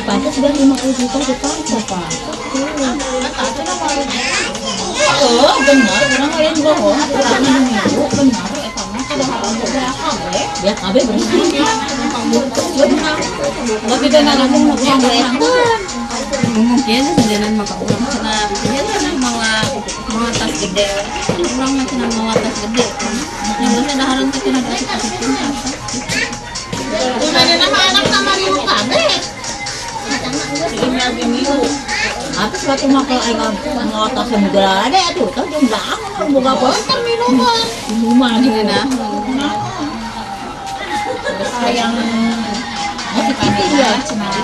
Pantas ba 50 juta di Pak? Oh, benar, orang lain bohong, orang minggu, benar, ya kabeh benar. Tapi dan ngomong mungkin sejalan maka urang cenah mau tas gede, urang mah cenah mau tas gede. Yang biasa dahareun teh cenah asup-asupkeun ka tas. Kumaha nama anak sama ibu kabeh? Atas waktu makan aing mau tas muda ada atuh tah jeung bangun boga poster minuman. Minuman gimana? Sayang masih kitu ya cenah.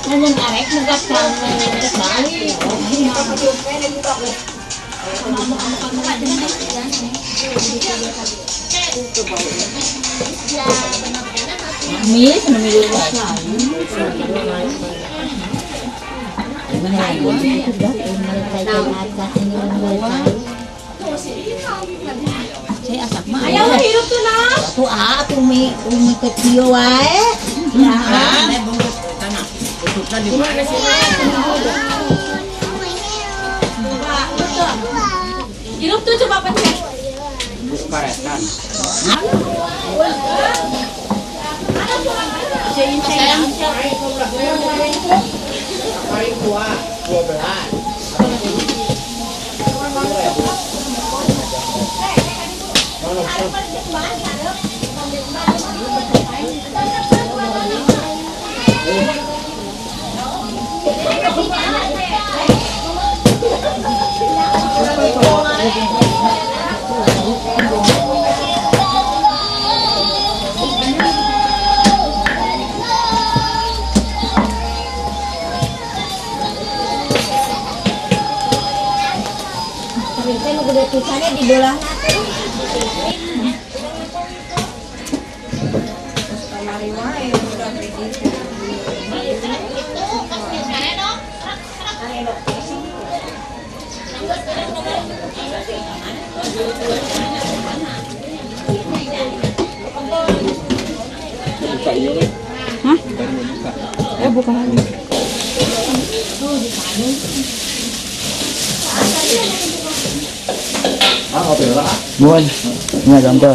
Ngomong arek muka balik. Mis, saya asak mah. Ayo hidup tuh nah. Tuh ah, tuh mi kecil wae. Ya. Hidup tuh coba pencet. Bukaretan. Tulisannya di bola. Hah? Eh buka lagi. Bukan, ini contoh.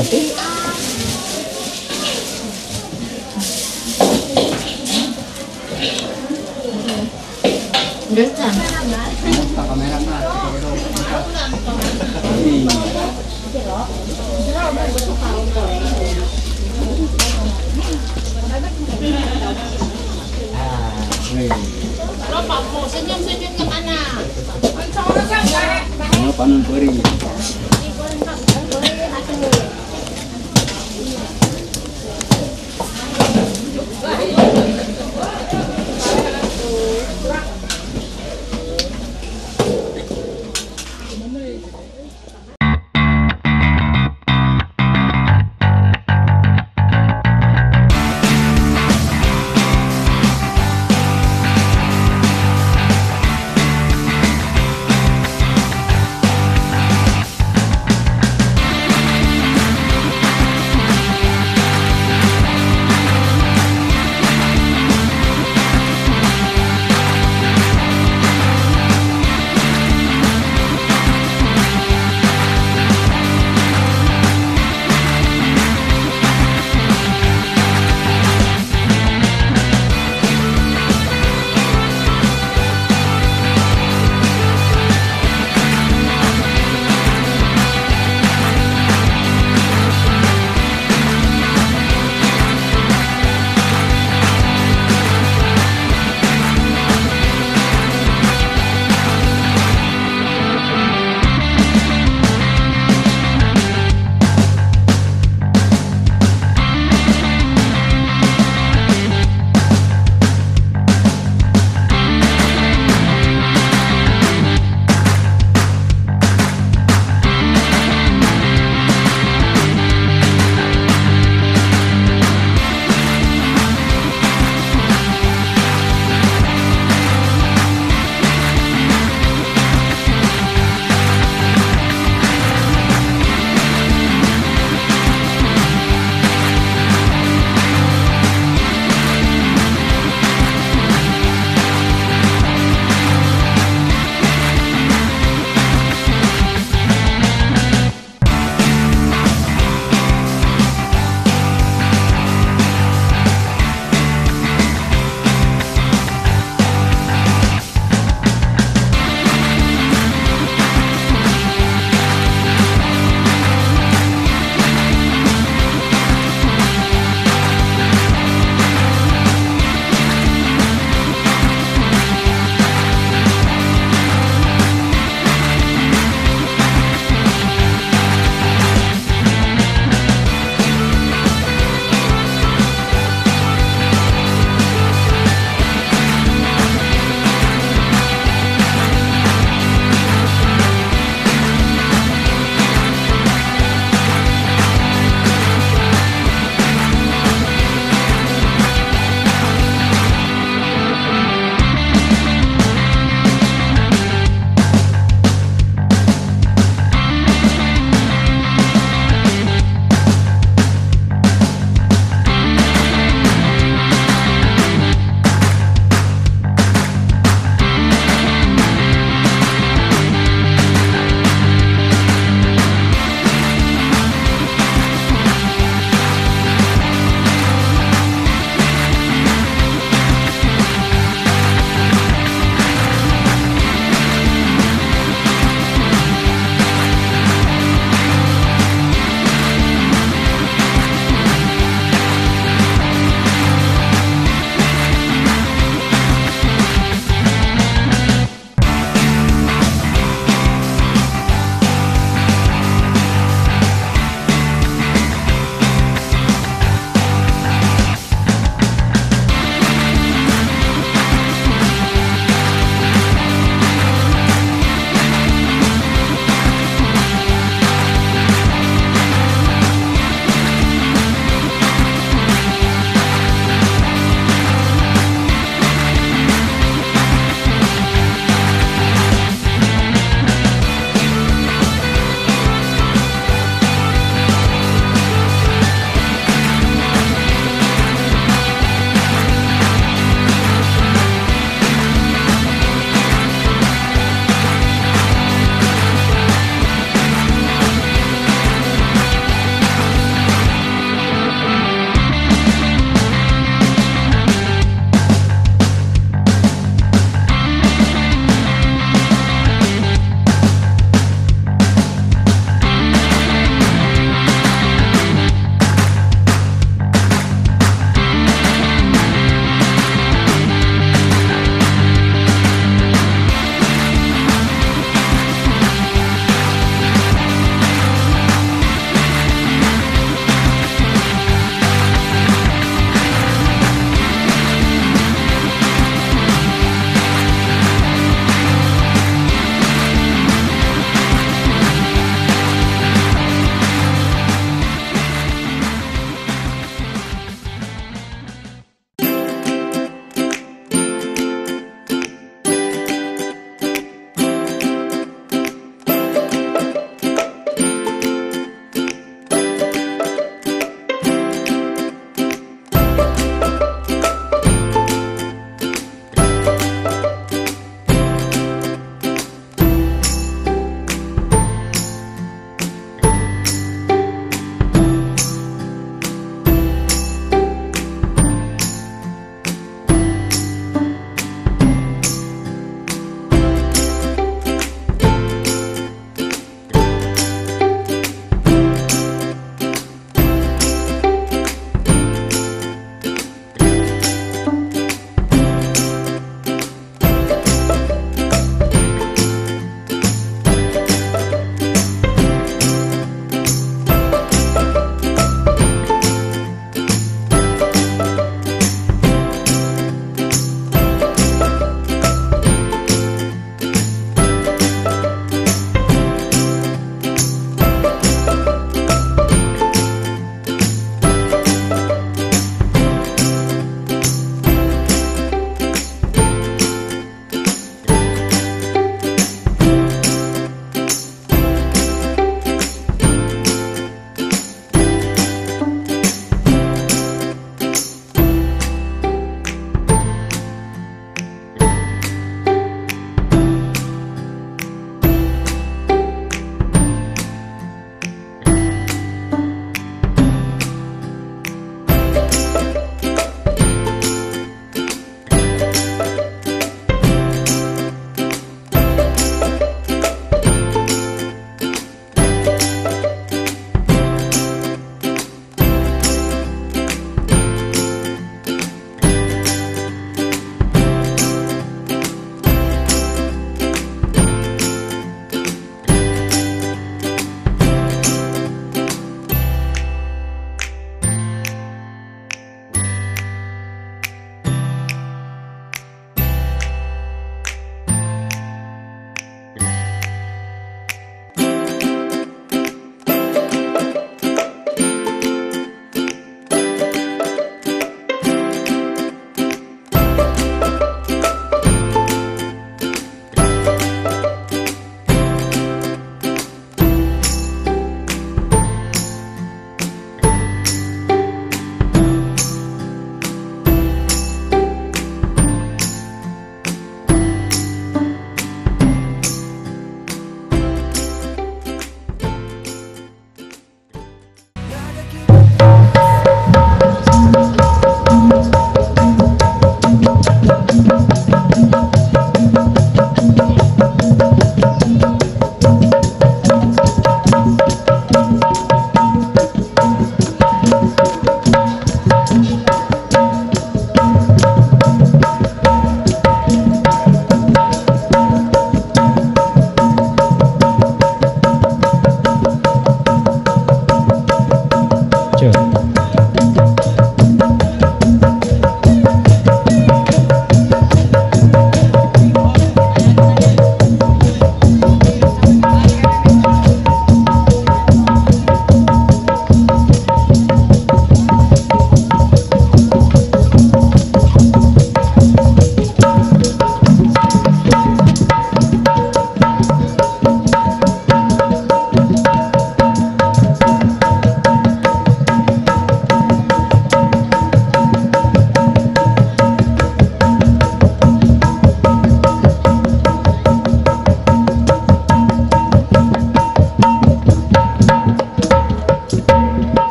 Senyum-senyum ke mana?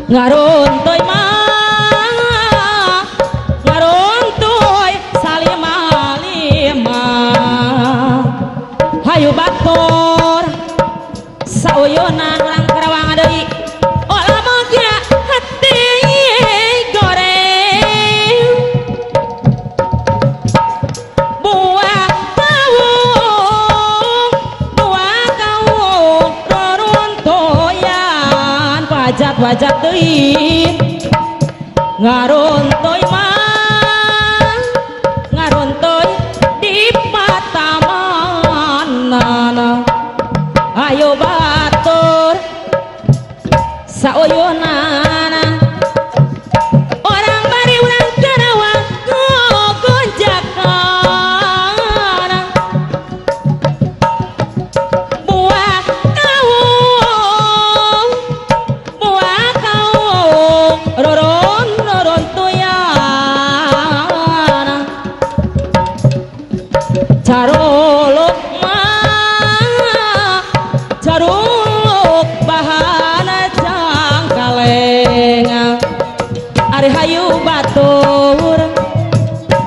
Ngaruntoy mah ngaruntoy salima-lima hayu batur sauyunan urang Karawang deui olah boga hati goreng buah kawung roruntoyan pajak-pajak deui ngaruntoy mah ngaruntoy di patamanana ayo batur sauyunana orang bari urang Karawang gogonjakan buah kawung roron roron tuyan caruluk mah caruluk bahana cangkaleng ari hayu batur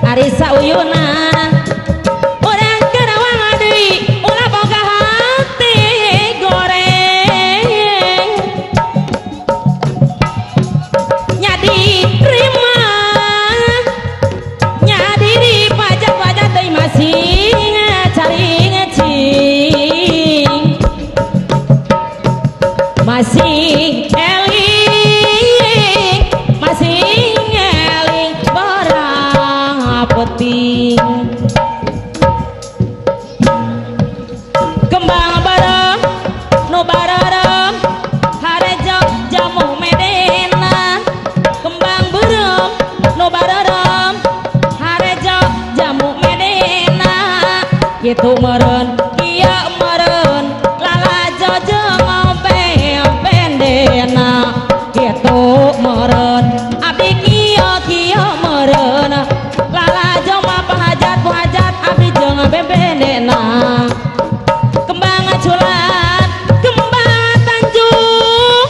ari sauyunan urang Karawang deui ulah boga hati goreng nyadi terima nyadi di pajak-pajak deui masing cari ngecing masing eling barang penting kembang bareng nu bararem harejo jamu medena kembang beureum nu bararem harejo jamu medena kitu meureun kieu meureun lalajo jeung pendena kitu meureun abdi kieu kieu meureun lalajo mah pahajat pahajat abdi jeung bembendena kembang culat kembang tanjung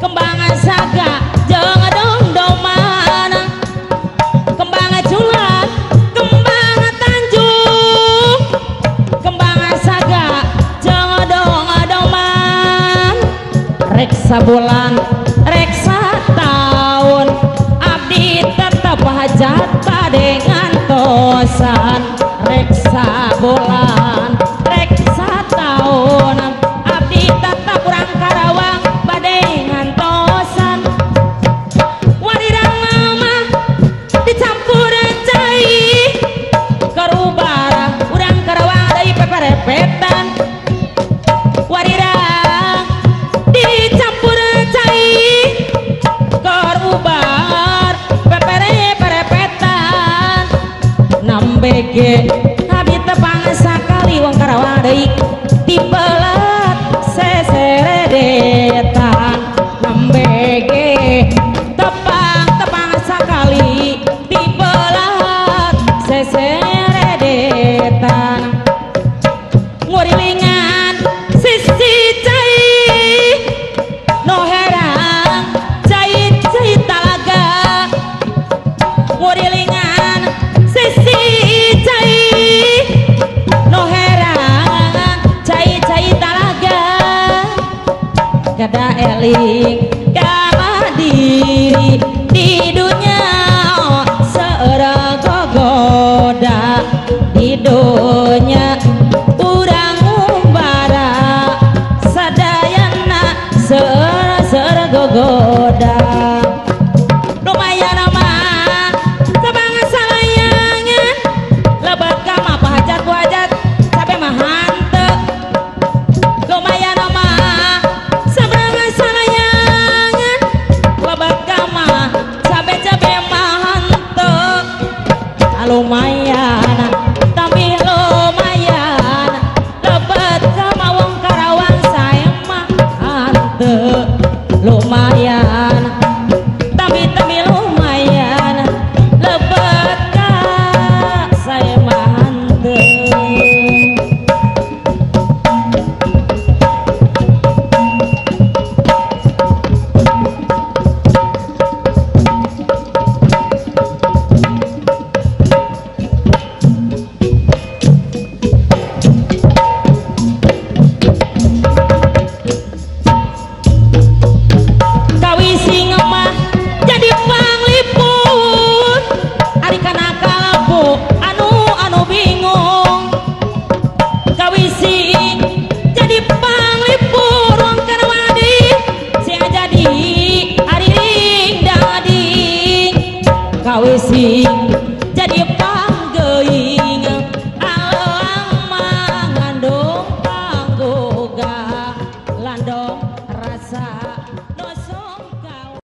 kembang saga jeung dongdoman kembang culat kembang tanjung kembang saga jeung dongdoman rek sabulan rek sataun abdi tetep hajat bade ngantosan rek sabulan rek sataun abdi tetep urang Karawang bade ngantosan warirang mah dicampur cai karubara urang Karawang deui peperepetan warirang dicampur cai karubar pepere-perepetan nambege abdi tepang sakali wong Karawang deui tipelet seseredetan nambege tepang-tepang sakali tipelet seseredetan ngurilingan sisi cai no herang cai cai talaga ngurilingan sisi cai no herang cai cai talaga kada eling kama diri di dunia seorang gogoda di dunia urang umbara sadayana seorang gogoda lumayan mah sabang salayangan lebat kama pahajat wajat sampai mah hanteu lumayan mah sabang salayangan lebat kama cabe-cabe mah hanteu lumayan tapi lumayan lebat kama wong Karawang sae mah hanteu lumayan Kucing jadi panggeuing aleang mangandung panggoga landong rasa nosong kau.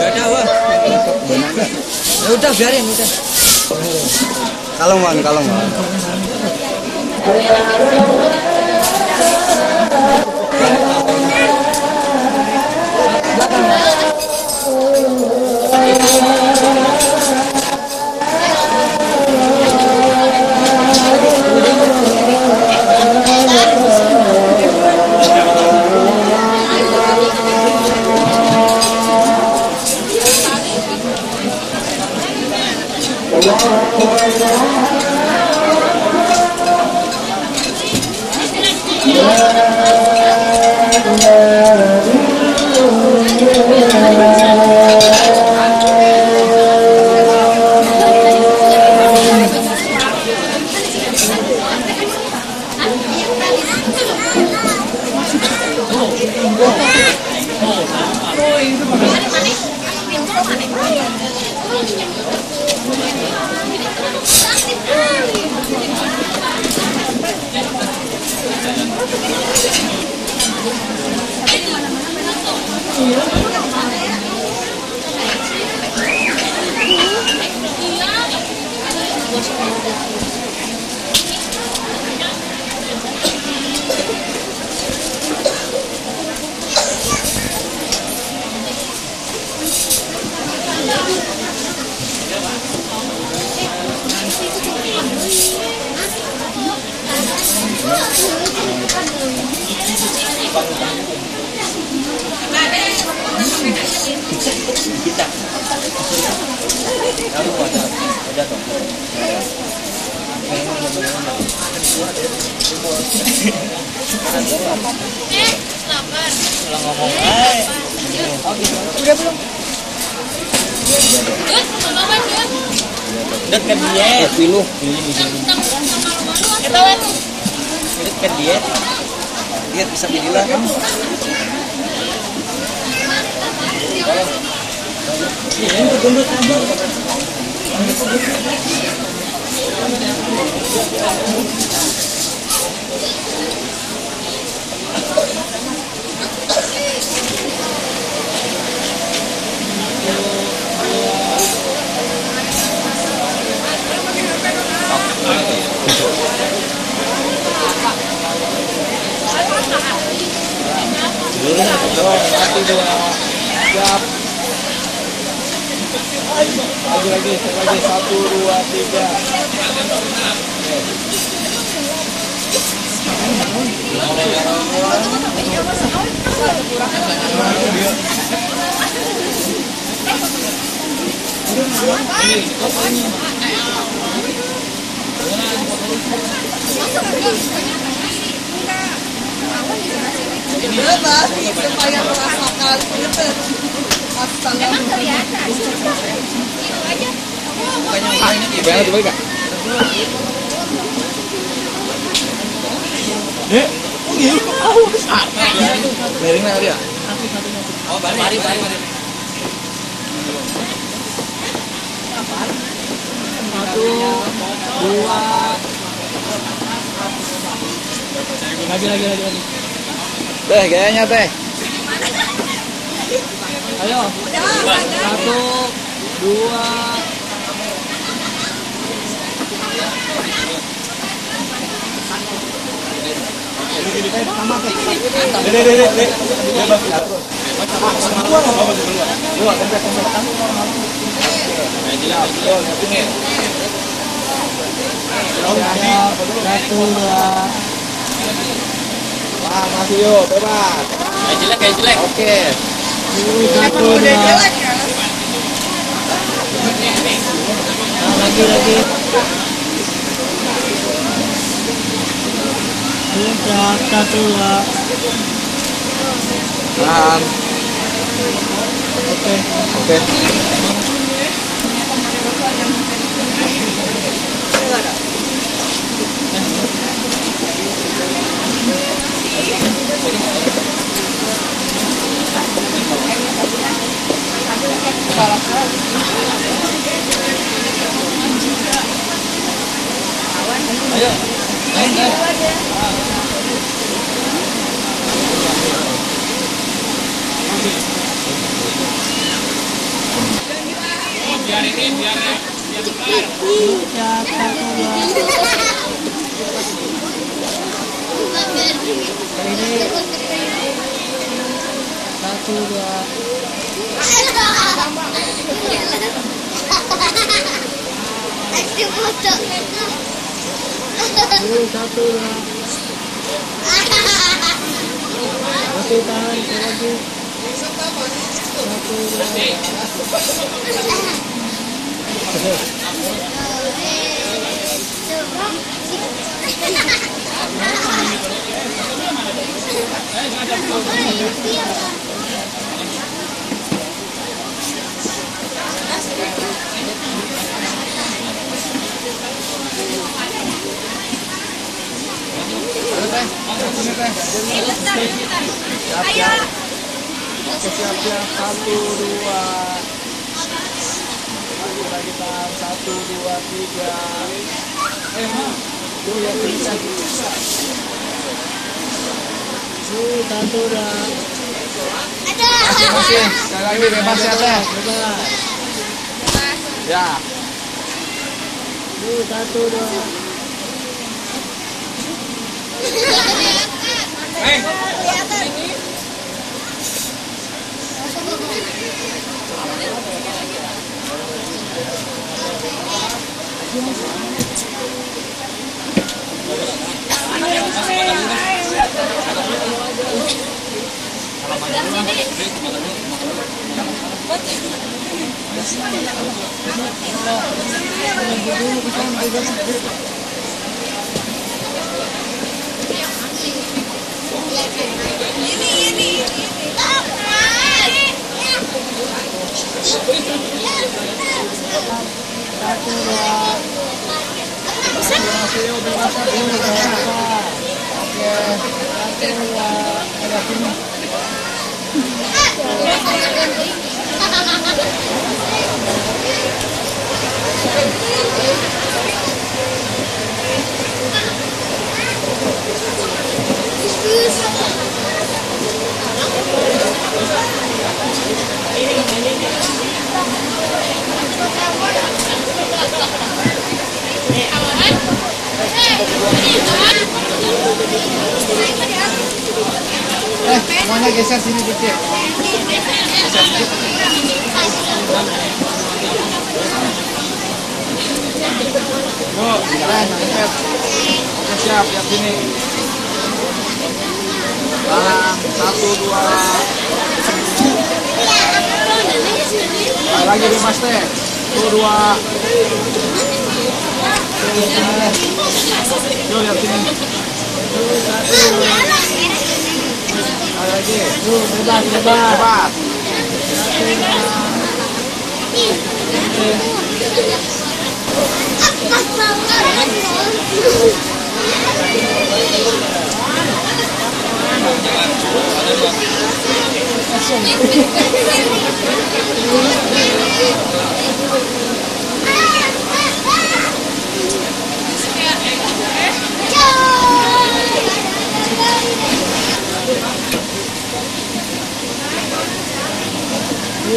Udah, wah. Ya udah biarin udah. Kalem, kalem. Udah belum? Deket ke diet, pilu. Deket ke diet. Diet bisa dibilang kamu. Siap. Lagi, lagi, 1, 2, 3. Bebas, supaya merasakan Emang kelihatan. Itu aja. Gimana coba kak? Oh gitu. Miring tadi ya? Oh, mari, mari, mari. 1, 2. Lagi, lagi, lagi, lagi. Teh, gayanya teh. Ayo. 1, 2. Wah, masih yuk, bebas. Kayak jelek, kayak jelek. Oke. 1, 2. Lagi, lagi. 1, 2. Oke. Oke. Ayo. Biar ini, biar ini. 1, 2. 1, 2. Oke, tahan lagi. 1, 2. Ayo. Oke, siap-siap. 1, 2. Lagi tahan. 1, 2, 3. 2, 3. 1, 2. Masih, sekali lagi bebas ya teh. Ya. 1, 2. Ini. Semuanya geser sini dikit. Geser dikit. Yuk, jalan, angkat. Oke, siap, lihat sini. Tahan, 1, 2. Sekali lagi bebas teh. 1, 2. Yuk, lihat sini. 1. Sekali lagi. Bebas, bebas. Bebas.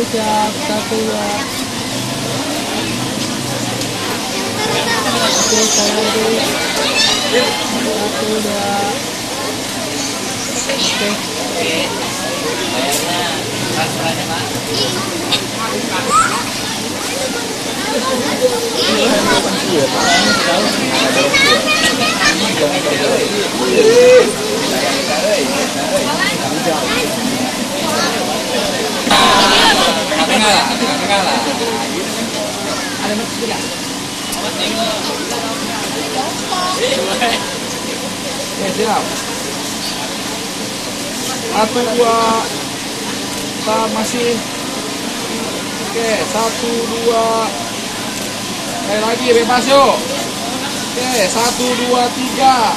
Siap, 1, 2. Oke, sekali lagi. 1, 2. Oke. Tengah-tengah lah. Ada masjid tidak? Oke, siap. 1, 2. Kita masih. Oke, 1, 2. Sekali lagi bebas yuk. Oke, 1, 2, 3.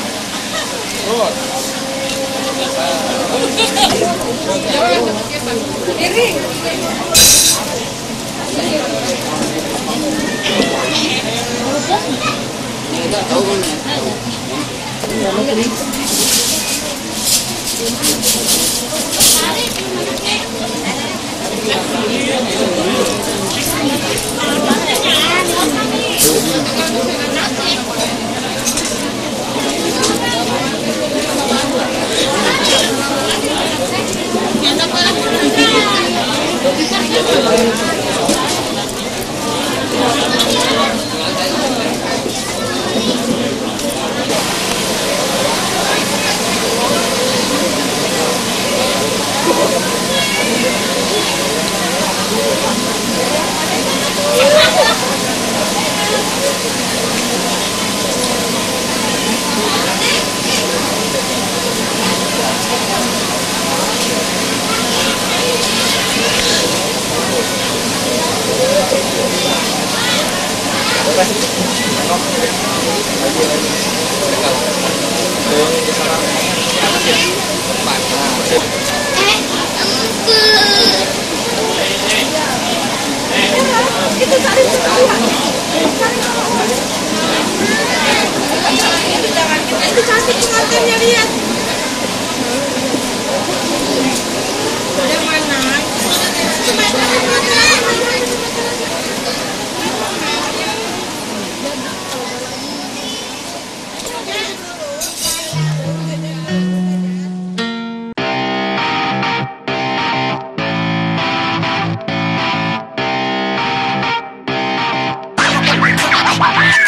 Terus. Lagi lagi. Itu cantik pengantinnya, lihat. Yang mana? Bye.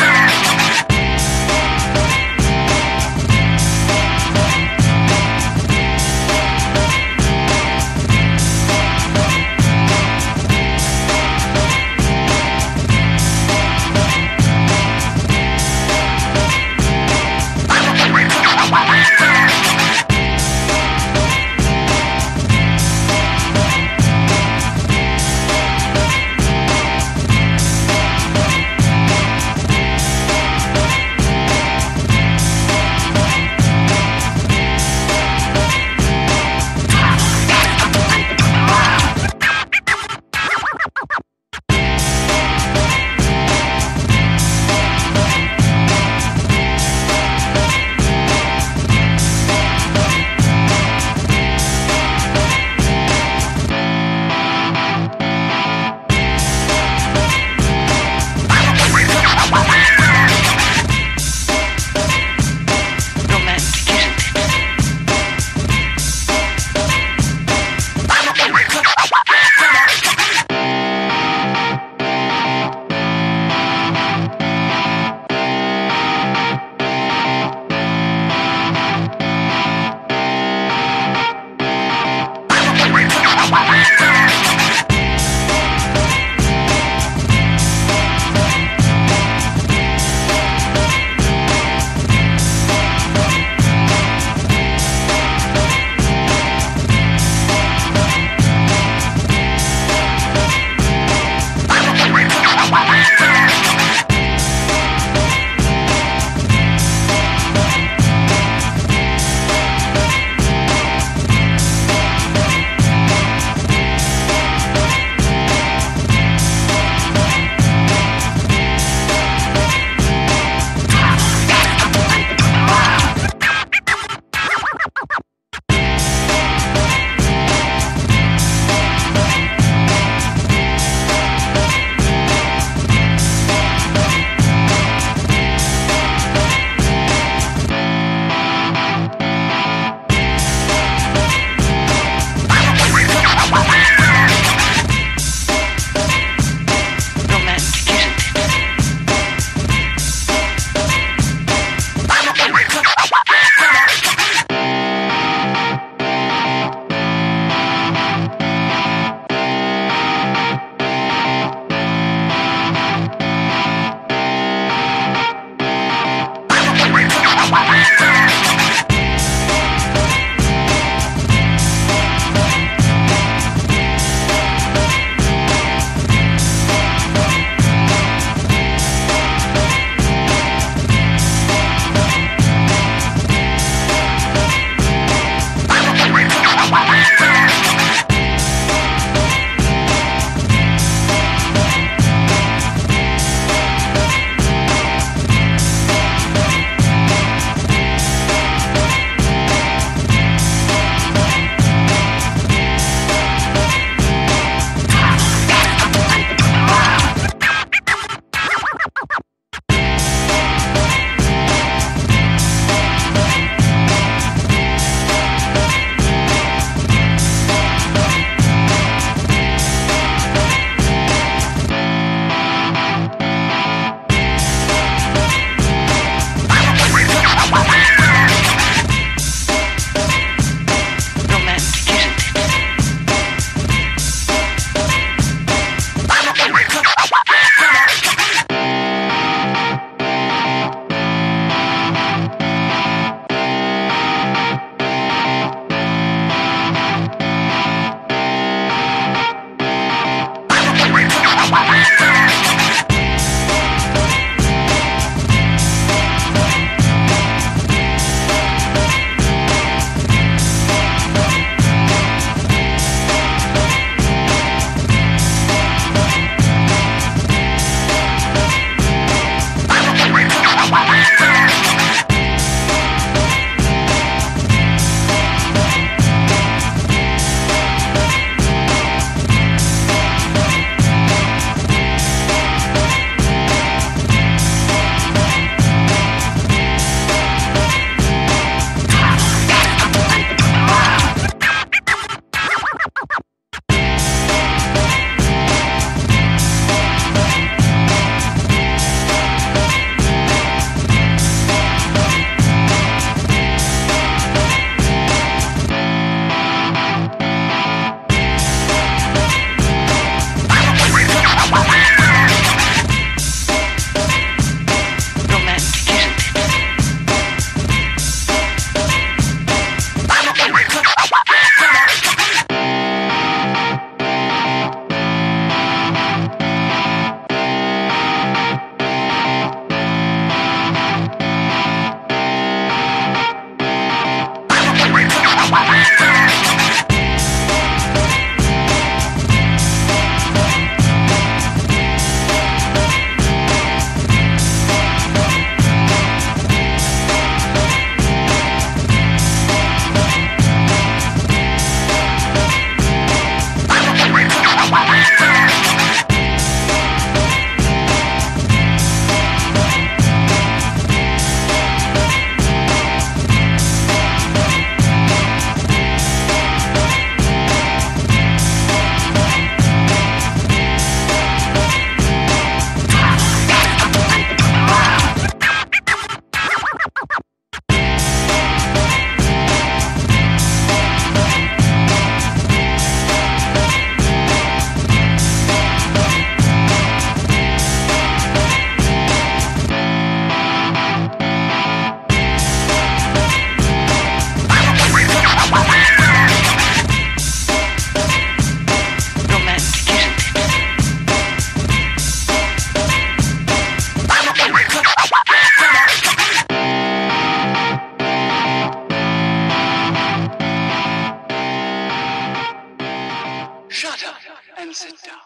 and sit down.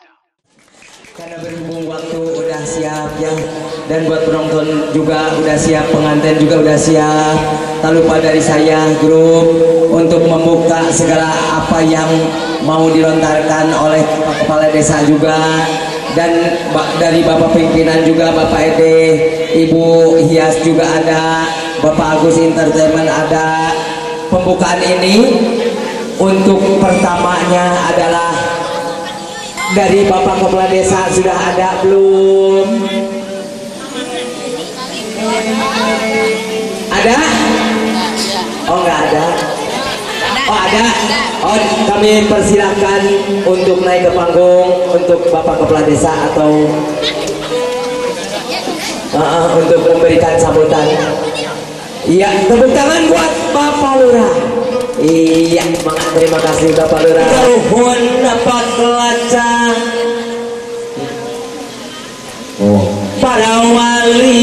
Karena berhubung waktu udah siap ya, dan buat penonton juga udah siap, pengantin juga udah siap. Tak lupa dari saya grup untuk membuka segala apa yang mau dilontarkan oleh Bapak Kepala Desa juga, dan dari Bapak Pimpinan juga, Bapak Ede, Ibu Hias juga ada, Bapak Agus Entertainment ada. Pembukaan ini untuk pertamanya adalah dari Bapak Kepala Desa. Sudah ada belum? Ada? Oh, nggak ada. Oh, ada. Oh, kami persilakan untuk naik ke panggung untuk Bapak Kepala Desa atau untuk memberikan sambutan. Iya, tepuk tangan buat Bapak Lurah. Iya, terima kasih Bapak Lurah. Nuhun Pak oh. Para wali.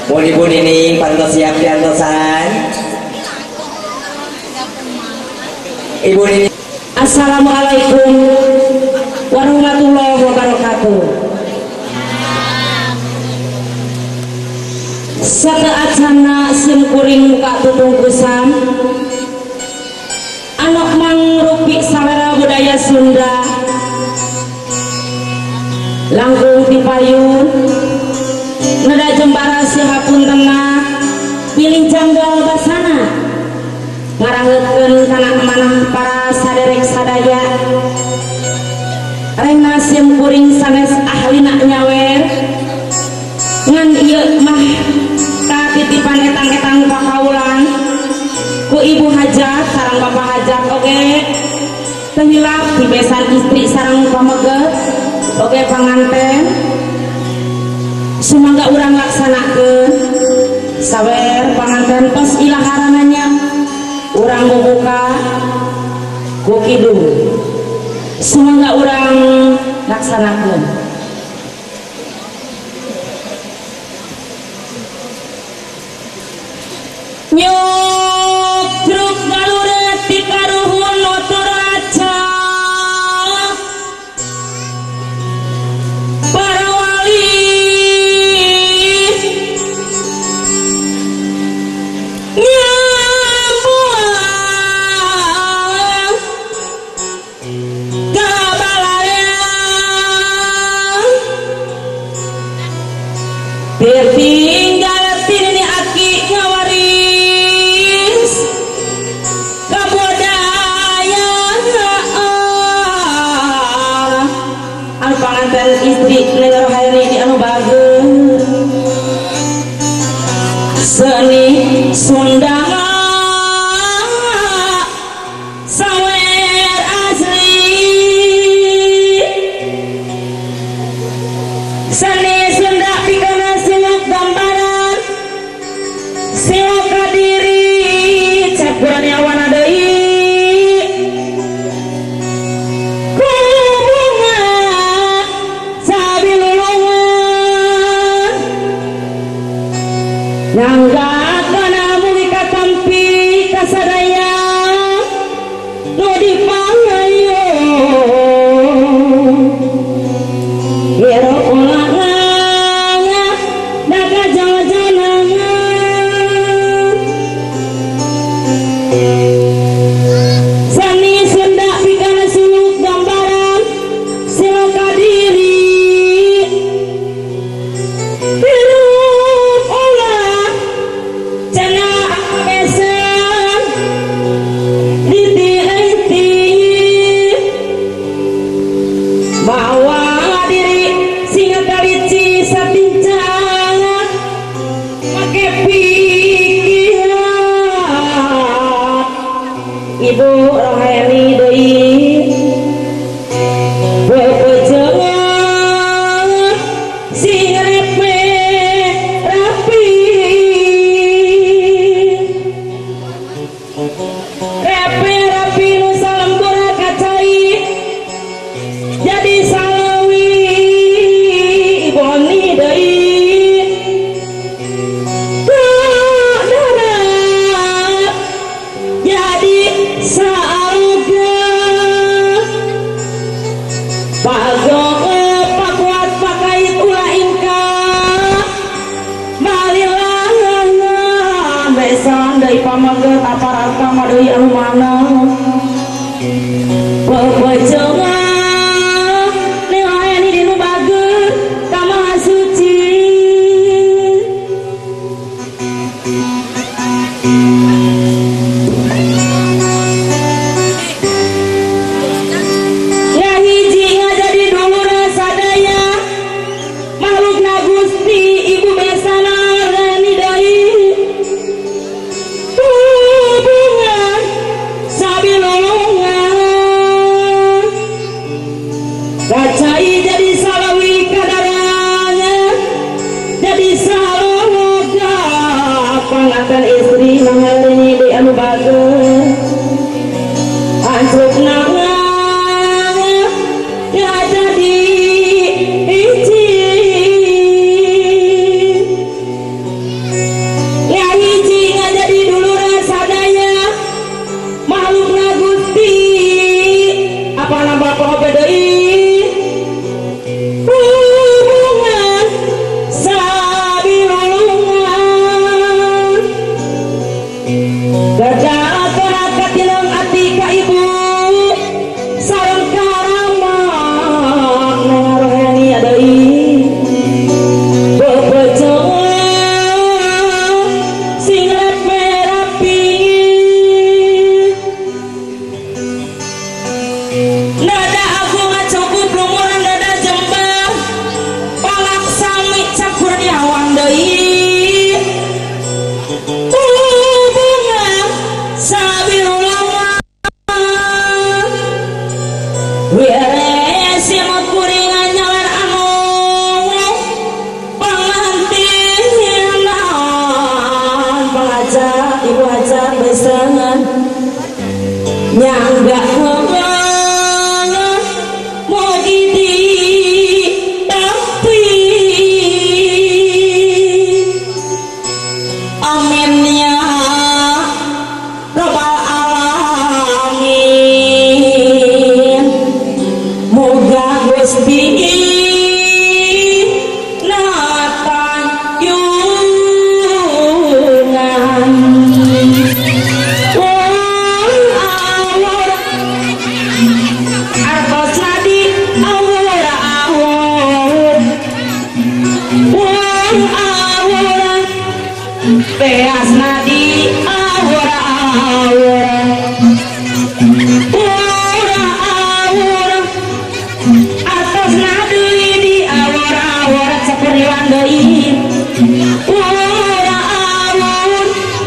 Mohon Ibu Nining pantos siap diantosan. Ibu Nining. Assalamualaikum warahmatullahi wabarakatuh. Sateacana sim kuring muka tutungkusan anak mangrupi salera budaya Sunda langkung tipayun neda jembara sihapun tengah pilih janggal basana ngarangeutkeun kana manah para saderek sadaya rengna sim kuring sanes ahlina nyawer ngan ieu mah titipan etang-etang pakaulan ku ibu hajat sarang bapak hajat oge teu hilap di besan istri sarang pameget oge panganten sumangga urang laksanakeun sawer panganten tos ilaharananya urang bubuka ku kidung sumangga urang laksanakeun. Nyukruk galuret di karuhun Notaraja para wali nyambuang kabalaya tertinggal tini aki ngawari panganten istri Neng Rohaini anu bagus seni Sunda sawer asli seni Sunda pikana siluk gambaran siluk kadiri capuran awana deui nyangga kana mugi katampi kasadaya nu dipangayo gero ulangan daga jajanangan seni Sunda pikana suluk gambaran siloka diri bawa diri singa kalici satincangan make pikiran Ibu Rohaini deui bebejengan sing repe rapi repe rapi nu salembur kacai jadi salawi boni deui Saaga Pagoe pakuat pakait ulah ingka Malilah besan deui pamaget aparat deui anu mana Pepecengan nilaeni dinu bager ka Maha Suci Ngahiji ngajadi dulur sadaya makhlukna Gusti Ibu besana reni deui hubungan sabilulungan kacai jadi salawi kadaranya jadi saloga panganten istri mangalini di anu bager ancrukna ya jadi hiji ya hiji ngajadi dulur sadaya makhlukna Gusti apa nambah poho deui hubungan sabilulungan Gajah katileng ati ka ibu sareng karama nengaroheni deui bebecengan sing rapi nada aku ngacukup lumuran dada jembar palak sami cakur diawang deui hubungan sabilulungan Wires simut kuringan nyawer anu pengantin pengajak ibu hajat besengan nyangga mugi ditampi amin ya robbal alamin moga Gusti natan yungan wong awur artos nadi awur awur wong awur beas nadi awur awur awur awur atas nadi di awur awur sapuriwan deui awur awur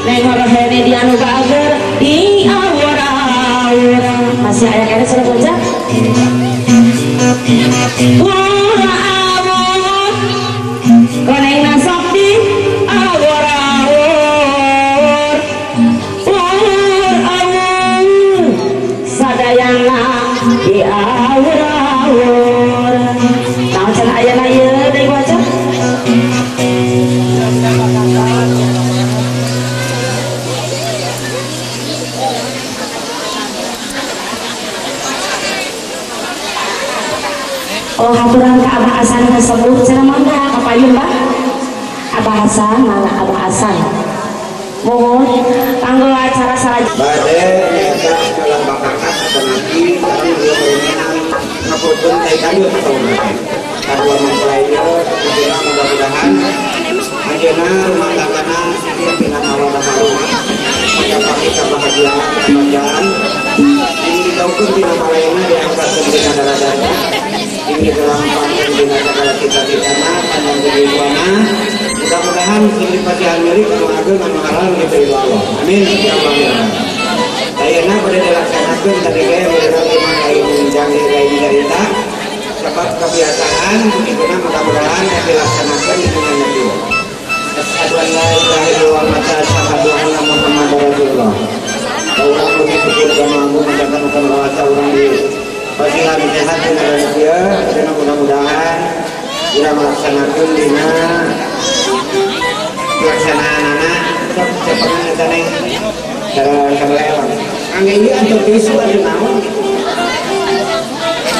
nengor hene di anu bager di awur awur masih aya kene surat bocah awur awur koneng nasab di awur awur awur awur sadayana di awur awur naon cenah ayana ieu deui bocah Oh haturan ka Abah Hasan tersebut cenah mangga ka payun bah Abah Hasan mangga Abah Hasan mohon kanggo acara saraj bade nyaeta jalan bakakat atanapi sareng ieu ngapurkeun tai kayu atauna kadua mempelai ieu tentunya mudah-mudahan anjeunna rumah tanggana sakinah mawaddah warahmah mencapai kebahagiaan kebahagiaan ini dijauhkeun tina malayana diangkatkeun dina darajatna ini gelampangkeun dina sagala cita-citana panjang kehidupanna mudah-mudahan ini pasihan milik anu ageng anu halal diterima Allah amin ya Allah. Ayeuna bade dilaksanakeun tadi ge beurang imah lain jange lain carita sebab kebiasaan begituna mudah-mudahan dilaksanakeun dengan nabi. Asyhadu an la ilaha illallah wa asyhadu anna Muhammadar Rasulullah. Urang mugi syukur ka Maha menjaga kuasa urang di pasihan sehat dina ieu dina mudah-mudahan urang melaksanakeun dina pelaksanaan anak sok cepengan eta neng cara sabelewang. Angge ieu atuh tisu atuh naon gitu.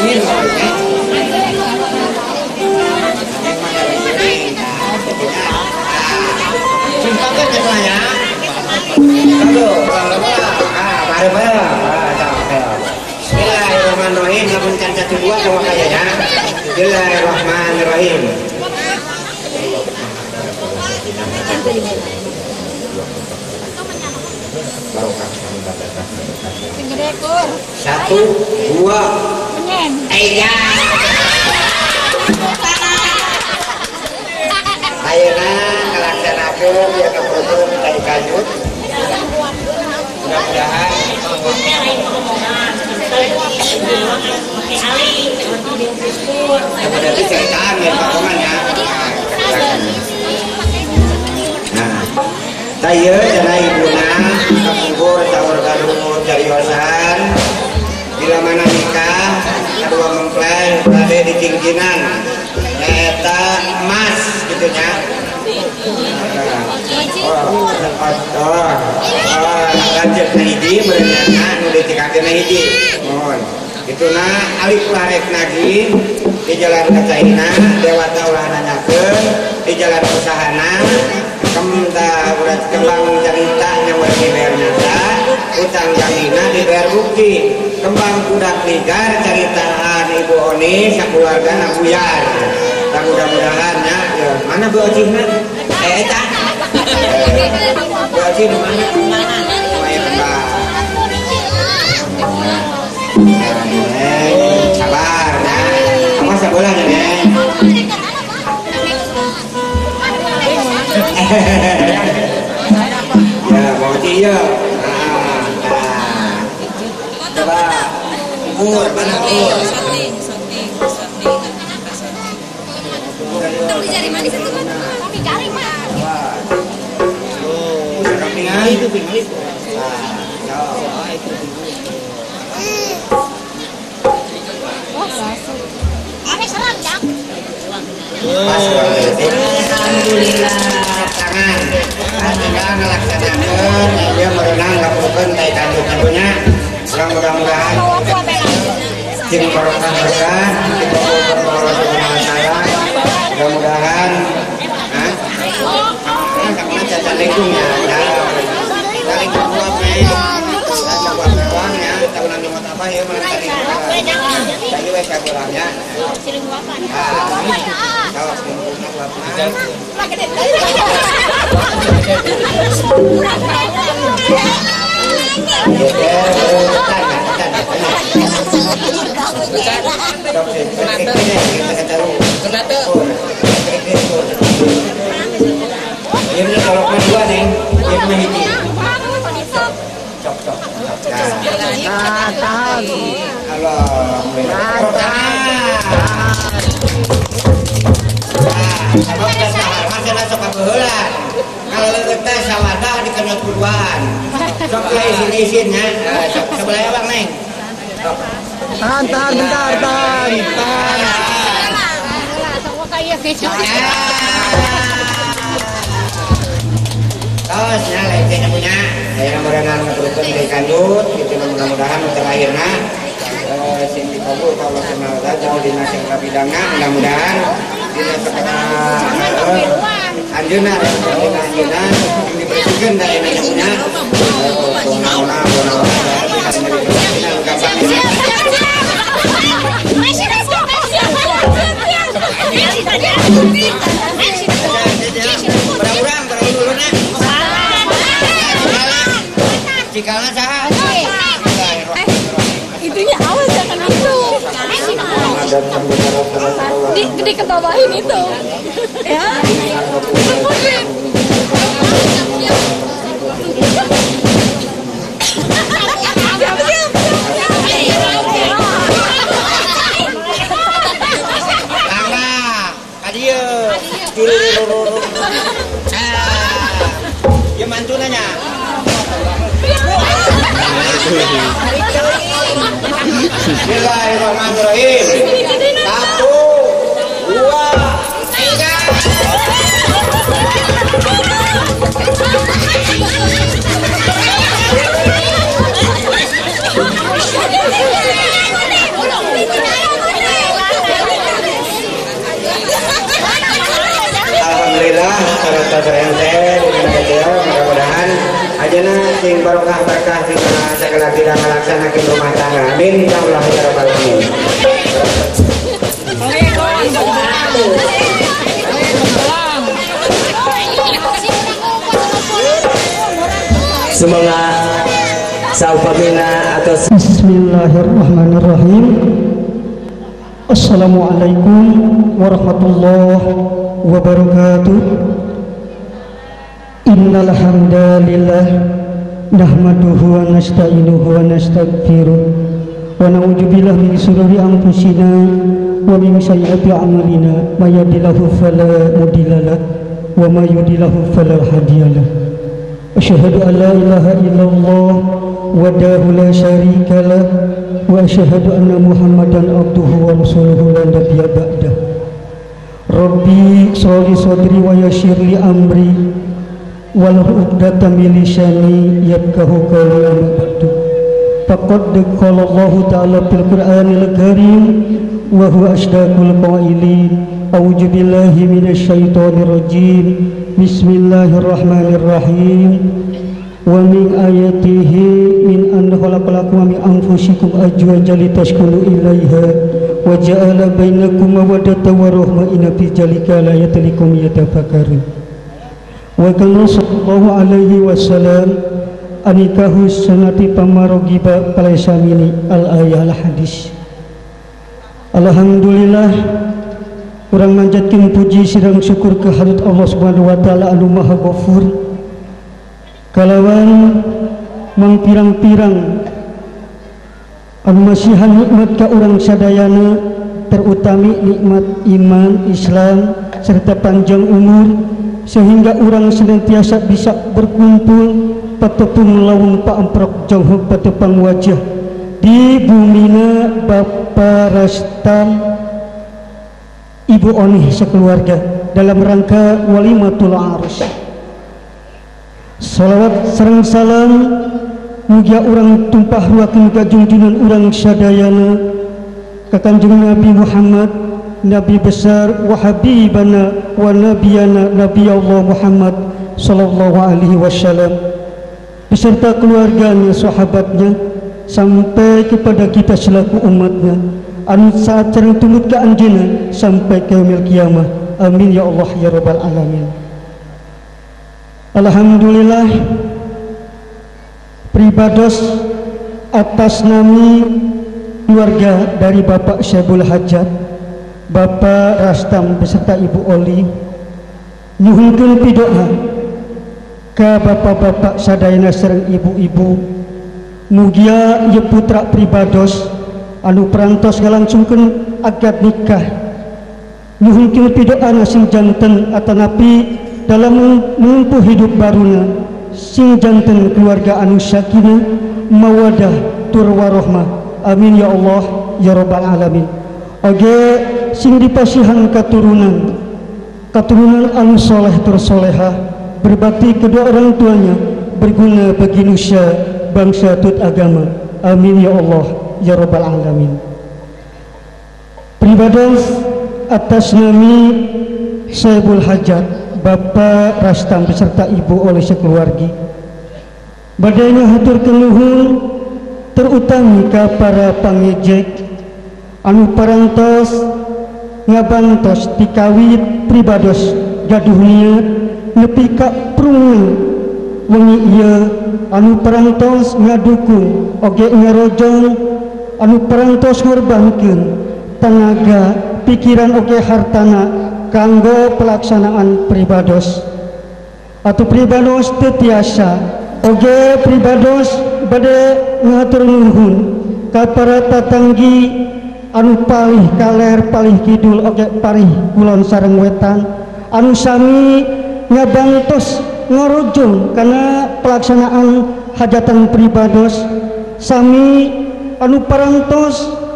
Ini namanya. Sumpahkan jatuhnya. Bismillahirrahmanirrahim. Lamun can satu dua sama kayaknya. Bismillahirrahmanirrahim. Satu, dua, tiga. Ayeuna ngalaksanakeun ya kaprogram tadi kanjut. Mudah-mudahan berarti ceritaan ya potongan ya. Nah, saya cenah ibuna kapungkur saur garut cariosan bila mana nikah kedua mempelai bade dicingkinan nyaeta emas gitu nya. Lanjut na hiji berencana nu dicikakeun na hiji. Mohon. Ituna alif larek nagi di jalan kacaina dewata ulah nanyakeun di jalan usahana kemta urat kembang carita nya mun dibayar nyata utang jangina dibayar bukti kembang budak ligar caritaan ibu Oni sakeluargana buyar. Mudah-mudahan ya, mana Bu Ocihna? Eta. Bu Ocih di mana? Lumayan kembang. Sabar, nah. Apa sekolah nih? Ya, Bu Ocih ya. Nah, coba. Pur, mana pur? Cari manis itu kan, kami cari mah. Itu pingali. Alhamdulillah. Tangan. Tinggal ngelaksanakeun dia merenang lakukan tai kandung ibunya. Mudah-mudahan sing barokah berkah kita mudah-mudahan assalamualaikum ya. Saling buat ya, tahunan jumat apa ya mana tadi. Tadi wes sakulahnya. Ini kalau dua nih, ini hiji. Cok cok. Tahan. Kalau letak sawadah dikenyot kuduan. Sok lah isin-isinnya. Sebelah abang neng. Tahan, tahan, bentar, tahan, tahan. Terus ya, lecehnya punya. Akhirnya mudah-mudahan ngeteruskan dari kandut, gitu mudah-mudahan terakhirnya sing dikabul kalau kenal jauh dina sing kabidangna mudah-mudahan dina sakana anjeunna dina anjeunna sing dibersihkeun da enaknya punya. Naona naona Cikala saha? Itunya awas jangan itu. Di ketawain itu. Ya. Tangga, kadieu. Ya mantu nanya. Bismillahirrahmanirrahim. 1, 2, 3. sing barokah berkah dina sagala bidang ngalaksanakeun rumah tangga. Amin ya Allah ya rabbal alamin. Semoga saupamina atau Bismillahirrahmanirrahim. Assalamualaikum warahmatullahi wabarakatuh. Innal hamdalillah nahmaduhu wa nasta'inuhu wa nastaghfiruh wa na'udzu billahi min syururi anfusina wa min sayyiati a'malina may yahdihillahu fala mudhillalah wa may yudlilhu fala hadiyalah. Asyhadu an la ilaha illallah wahdahu la syarikalah wa asyhadu anna Muhammadan abduhu wa rasuluhu la nabiyya ba'dah. Rabbi sholli sadri wa yassir li amri wahlul 'uqdatam min lisani yafqahu qawli amma ba'du. Faqad qala Allahu ta'ala fil Qur'anil Karim wa huwa asdaqul qailin. A'udzu billahi minasy syaithanir rajim. Bismillahirrahmanirrahim. Wa min ayatihi min an khalaqalakum min anfusikum azwajan litaskunu ilaiha wa ja'ala bainakum mawaddatan wa rahmah inna fi dzalika laayatin liqaumin yatafakkarun. Wa kana sallallahu alaihi wasallam anikahu sanati pamarogiba palaisamini al ayah al hadis. Alhamdulillah urang manjatkeun puji sareng syukur ke hadrat Allah Subhanahu wa taala anu maha ghafur kalawan mangpirang-pirang anu masihan nikmat ka urang sadayana, terutami nikmat iman Islam serta panjang umur sehingga urang senantiasa bisa berkumpul patepung lawung paamprok jonghok patepang wajah di bumina Bapak Rastam Ibu Onih sekeluarga dalam rangka walimatul arus. Salawat sareng salam mugia urang tumpah ruakeun ka junjunan urang sadayana ka Kanjeng Nabi Muhammad, Nabi besar wa habibana wa nabiyana Nabi Allah Muhammad sallallahu alaihi wasallam beserta keluarganya, sahabatnya sampai kepada kita selaku umatnya anu saat sareng tumut ka anjeunna sampai ke yaumil kiamah. Amin ya Allah ya rabbal alamin. Alhamdulillah pribados atas nami keluarga dari Bapak Syabul Hajat, Bapak Rastam beserta Ibu Oli nyuhunkeun pidoa ka bapak-bapak sadayana sareng ibu-ibu mugia ieu putra pribados anu perantos ngalangsungkeun akad nikah nyuhunkeun pidoa sing janten atanapi dalam menempuh hidup baruna sing janten keluarga anu sakinah mawadah tur warohmah. Amin ya Allah ya rabbal alamin. Oge sing dipasihan katurunan katurunan anu soleh tur solehah, berbakti kedua orang tuanya, berguna bagi nusa bangsa tut agama. Amin ya Allah ya rabbal alamin. Pribados atas nami Saibul Hajat Bapak Rastam beserta Ibu oleh sekeluarga badainya hatur kenuhun terutami ka para pangejek anu parantos ngabantos dikawit pribados gaduh niat nepi ka prungu wengi ieu anu parantos ngadukung oge ngarojong anu parantos ngorbankeun tenaga pikiran oge hartana kanggo pelaksanaan pribados atau pribados teu tiasa oge pribados bade ngatur nuhun ka para tatanggi anu palih kaler palih kidul oge parih kulon sareng wetan anu sami ngabantos ngarojong kana pelaksanaan hajatan pribados sami anu parantos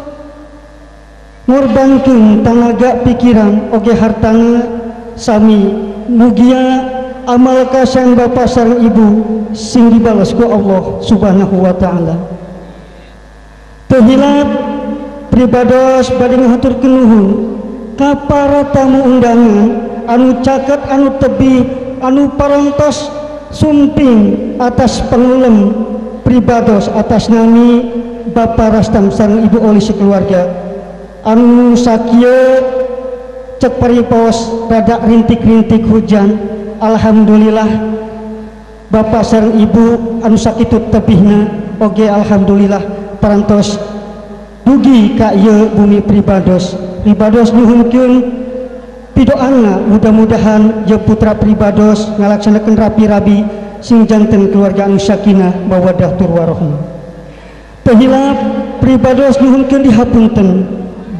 ngorbankeun tanaga pikiran oge hartana sami mugia amal kasang bapak sareng ibu sing dibalas ku Allah Subhanahu wa taala. Teu hilap pribados bade ngahaturkeun nuhun ka para tamu undangan anu caket anu tebih anu parantos sumping atas pengulem pribados atas nami Bapak Rastam sareng Ibu Oli sekeluarga anu sakieu cek paripos rada rintik-rintik hujan. Alhamdulillah Bapak sareng Ibu anu sakitu tebihna oge alhamdulillah parantos dugi ka ieu bumi pribados. Pribados nyuhunkeun pidoana mudah-mudahan ieu putra pribados ngalaksanakeun rapi-rabi sing janten keluarga anu sakinah mawaddah tur warohmah. Teu hilap pribados nyuhunkeun dihapunten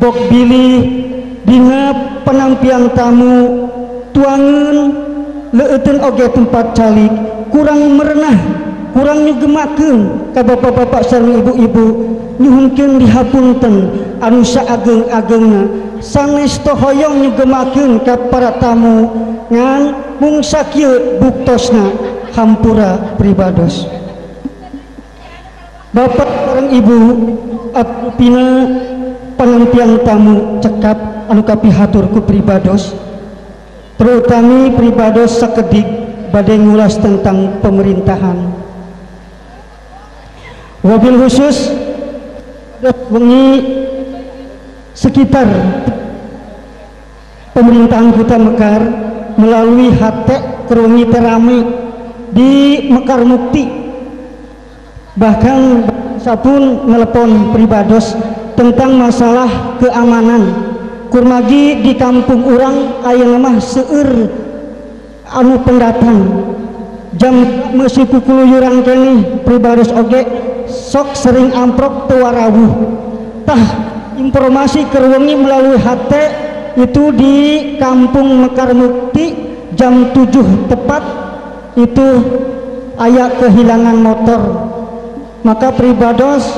bok bilih dina penampian tamu tuangan leueuteuun oge tempat calik kurang merenah kurang nyugemakeun ka bapak-bapak sareng ibu-ibu nyuhunkeun dihapunten anu saageng-agengna sanes tohoyong nyugemakeun ka para tamu ngan mung sakieu buktosna hampura pribados. Bapak sareng ibu pina penampian tamu cekap anu kapihatur ku pribados, terutami pribados sakedik bade ngulas tentang pemerintahan. Wabil khusus wengi sekitar pemerintahan Kota Mekar melalui HT kerungi terame di Mekar Mukti, bahkan sapun telepon pribados tentang masalah keamanan. Kurmagi di kampung urang ayeuna mah seueur anu pendatang jam masih kukuluyuran keneh pribados oge sok sering amprok teu warawuh. Tah informasi kerwengi melalui HT itu di kampung Mekar Mukti jam 7 tepat itu aya kehilangan motor. Maka pribados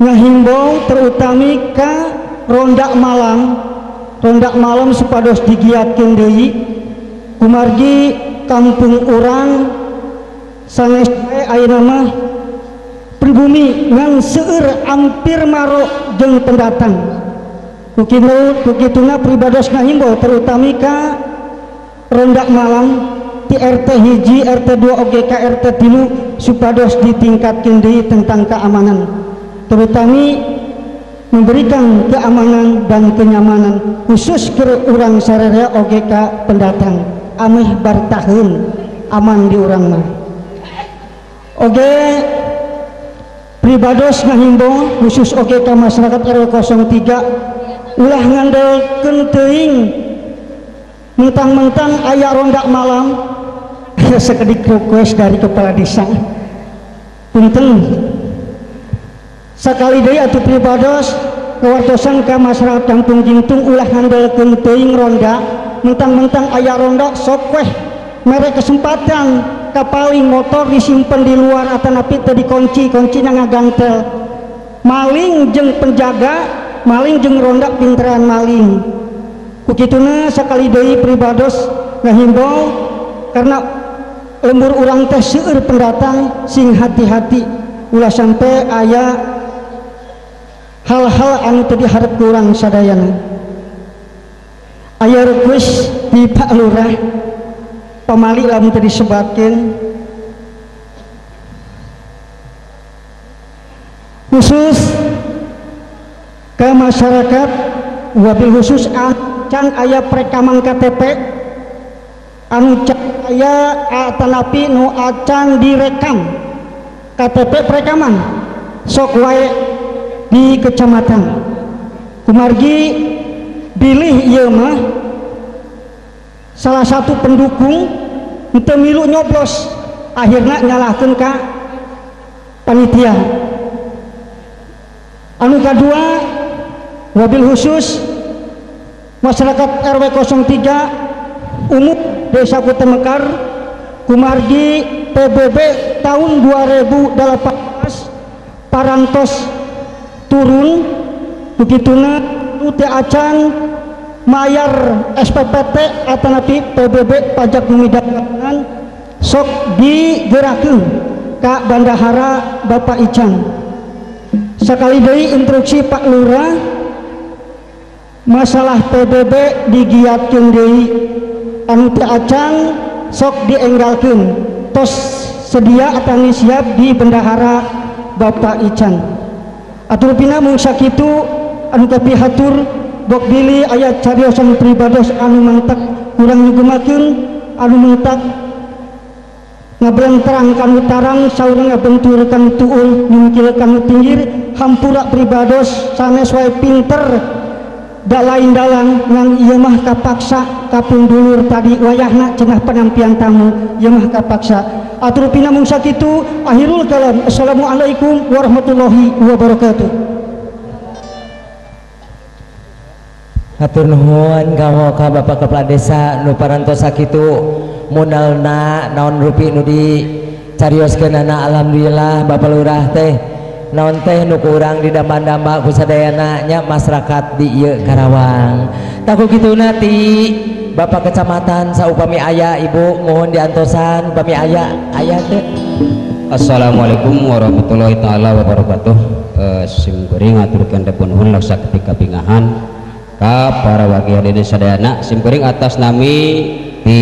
ngahimbau terutami ka ronda malam supados digiatkeun deui kumargi kampung urang sanes ayeuna mah pribumi ngan seueur ampir maro jeung pendatang. Kukituna pribados ngahimbau terutami ka ronda malam ti RT 1, RT 2 oge ka RT 3 supados ditingkatkeun deui tentang keamanan, terutami memberikan keamanan dan kenyamanan khusus ke urang sararea oge ka pendatang ameh bartaheun aman di urang mah. Oge pribados ngahimbau khusus oge ka masyarakat RW 03 ulah ngandelkeun teuing mentang-mentang aya ronda malam. Sekedik request dari kepala desa punten sakali deui atuh pribados kawartosan ka masyarakat Kampung Gintung ulah ngandelkeun teuing ronda mentang-mentang aya ronda sok weh mere kesempatan ka paling motor disimpen di luar atanapi teu dikunci, kuncina ngagantel maling jeung penjaga maling jeung ronda pinteran maling. Kukituna sakali deui pribados ngahimbau karena lembur urang teh seueur pendatang sing hati-hati ulah sampai aya hal-hal anu teu diharep ku urang sadayana. Aya request di Pak Lurah pamali lamun teu disebatkeun khusus ke masyarakat wabil khusus acan aya perekaman KTP anu aya atanapi nu acan direkam KTP perekaman sok wae di kecamatan kumargi bilih ieu mah salah satu pendukung teu milu nyoblos akhirna nyalahkeun ka panitia. Anu kadua wabil khusus masyarakat RW 03 umum Desa Kota Mekar kumargi PBB tahun 2018 parantos turun begituna teu acan mayar SPPT atanapi PBB pajak bumi dan bangunan sok digerakkeun ka bandahara Bapak Icang. Sekali deui instruksi Pak Lurah masalah PBB digiatkeun deui anu teu acan sok dienggalkeun tos sedia atau siap di bendahara Bapak Ican. Atur pina mung sakitu anu kapihatur bok bilih aya cariosan pribados anu mangtak kurang nyugemakeun anu mangtak ngablentrang kanu tarang saur ngabentur kanu tuul nyungkil kanu pinggir hampura pribados sanes wae pinter da lain dalang ngan ieu mah kapaksa kapun dulur tadi wayahna cenah penampian tamu ieu mah kapaksa. Atur pina mung sakitu akhirul kalam. Assalamualaikum warahmatullahi wabarakatuh. Hatur nuhun ka Bapak Kepala Desa nu parantos sakitu munalna naon rupi nu dicarioskeunana. Alhamdulillah Bapak Lurah teh naon teh nu kurang didamba-damba ku sadayana nya masyarakat di ieu Karawang. Tah ku kituna ti Bapak Kecamatan saupami aya Ibu mohon diantosan upami aya aya teh. Assalamualaikum warahmatullahi taala wabarakatuh. Sim kuring ngaturkeun depun nuhun laksa ketika bingahan ka para wakil hadirin sadayana. Sim kuring atas nami di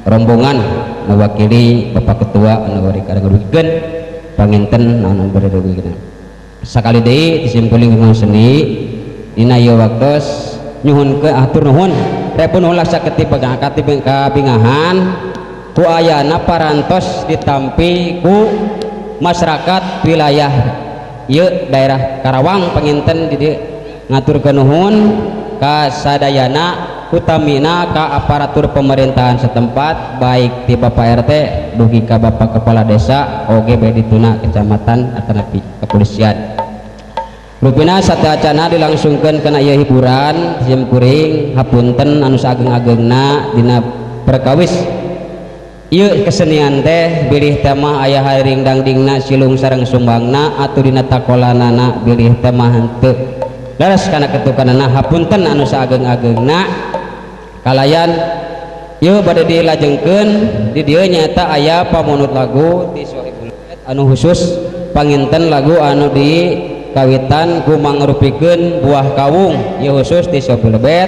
rombongan mewakili Bapak Ketua anu bari kadangdugikeun panginten anu bari dugikeun. Sakali deui disimpuling lingkungan seni dina ieu waktos nyuhunkeun atur nuhun repun nuhun laksa kabingahan ku ayana parantos ditampi ku masyarakat wilayah ieu daerah Karawang panginten di dieu ngaturkeun nuhun ka sadayana utamina ka aparatur pemerintahan setempat baik di Bapak RT dugi ka Bapak Kepala Desa oge bae dituna kecamatan atanapi kepolisian. Rupina sateuacana dilangsungkeun kana ieu hiburan sim kuring hapunten anu saageng-agengna dina perkawis ieu kesenian teh bilih teh mah aya haring dangdingna silung sareng sumbangna atuh dina takolanana bilih teh mah henteu leres kana ketukanana hapunten anu saageng-agengna kalayan ieu bade dilajengkeun di dieu nyaeta aya pamunut lagu ti Sohibul Bait anu khusus panginten lagu anu di kawitan ku mangrupikeun buah kawung ieu khusus ti Sohibul Bait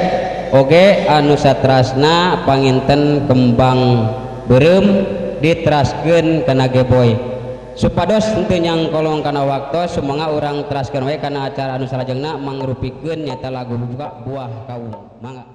oge anu satrasna panginten kembang beureum diteraskeun kana Geboy supados henteu nyangkolong kana waktos sumangga urang teraskeun we kana acara anu salajengna mangrupikeun nyaeta lagu buka buah kawung. Mangga.